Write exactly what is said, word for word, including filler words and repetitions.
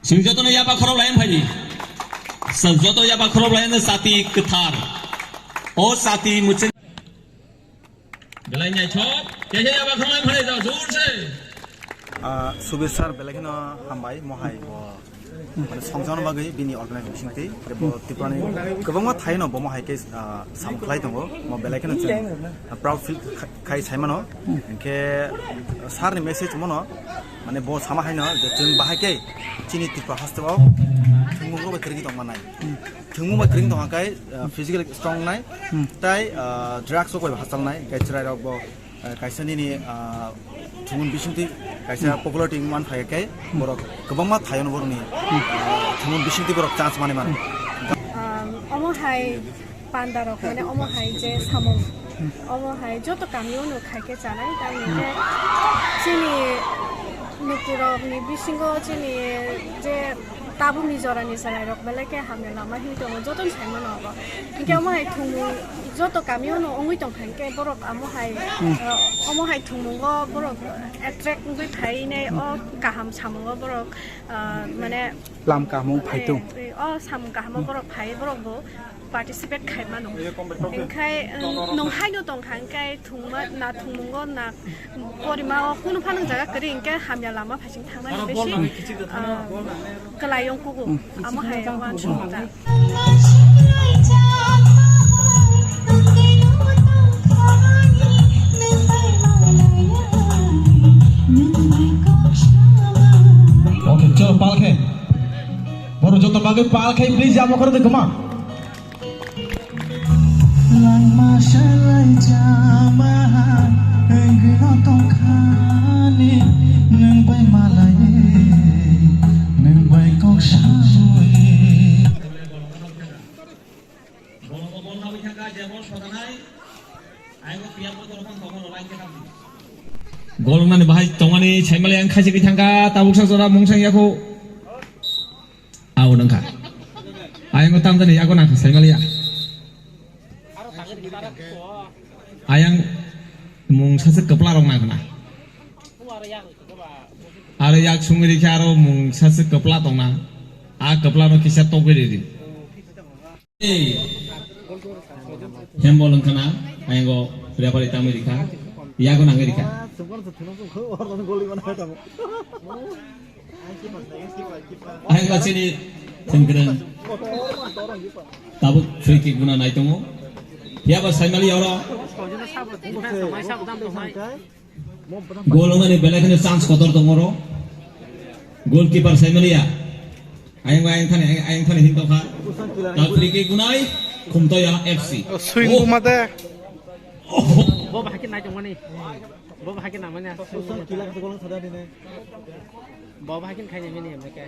Chwng jotono yaba khorok lai phai di. Sa joto yaba khorok lai no sati kwthar. O sati muchung. Belai nyai chok. Kaya yaba khorok lai phai da jor se. Ah, Subir sir, belai kheno hambai, mohai bo. Mane songjakna bagwi bini organization tei, tei bo Tripurani kwbangma thaino bo mohai khe, ah, samung khlai tongo. Mo belai kheno chwng proud feel kha-, khai sai mano. Hinkhe sir ni message mono, mane bo sama haino je chwng bahai khe chini Tripura haste o thwngmung rok bai kwrwngwi tong mannai. Thwngmung bai kwrwngwi tong khe, ah, physically strong nai, tei, ah, drugs rok bai hachal nai, hinkhe chwrai rok bo, ah, kaisa nini, ah, thwngmung bisingtwi kaisa popularity man phai khe borok kwbangma thaino borokni, ah, thwngmung bisingtwi borok chance manwi mano. Um, omo hai panda rok mane omo hai je samung, omo hai joto kami o nuk khai khe chanai, tamni je chini nukurok ni bisingo chini je tabukni jora ni chwrai rok belai khe hamya lama himwi tongo, joto ni sai mano abo. Hinkhe omo hai thwngmung joto kami o no wngwi tong kha, hinkhe borok amo hai, uh, omo hai thwngmungo borok attract wngwi phai nai, o kaham samungo borok, uh, mane lam kaham phai tong. Eh, eh, o samung kaham o borok phai, borok bo participate khai mano. Hinkhe, um, nwng haino tong kha, hinkhe thwngma, na thwngmungo, na porima o kunu phano jaga kwrwi, hinkhe hamya lama phaising thangmani besi, ah, kwlai wng kugo. Amo hai uansukjak. Okay, chalo, pal khe. Borok joto bagwi pal khe, please, amo khoro de kwma. Langma salai jama wngwino tongkhani, nwng bai malai, nwng bai kok saui. Golnani bahai tongmani saimali ang khaisi kithangkha, tabuksa jora mungsang yakho. Aw nangkha. Ayang tamjani yago nangkha saimaliya. Ayang mung sase kwpla rok nangkha na. Aro yak sungwi rikha aro mung sase kwpla tongna. A kwpla no kisa togwi ridi. Ei. Hembol wngkha na. Ayango referee tamwi rikha. Yago nangwi rikha. Ayang bachini thwngkwrwng. Tabuk free kick buna nai tongo. Phiya ba saimali oro. Goal wngnani belai kheno chance kotor tongo oro. Goalkeeper saimaliya. Ayang ayang thani, ayang thani hin tokha. Ta free kick bunai, Khumtoya F C. Swing buma de. Bo bahai khe nai tongmani. Bo bahai khe namani. Bo bahai khe khaini mini emne khe.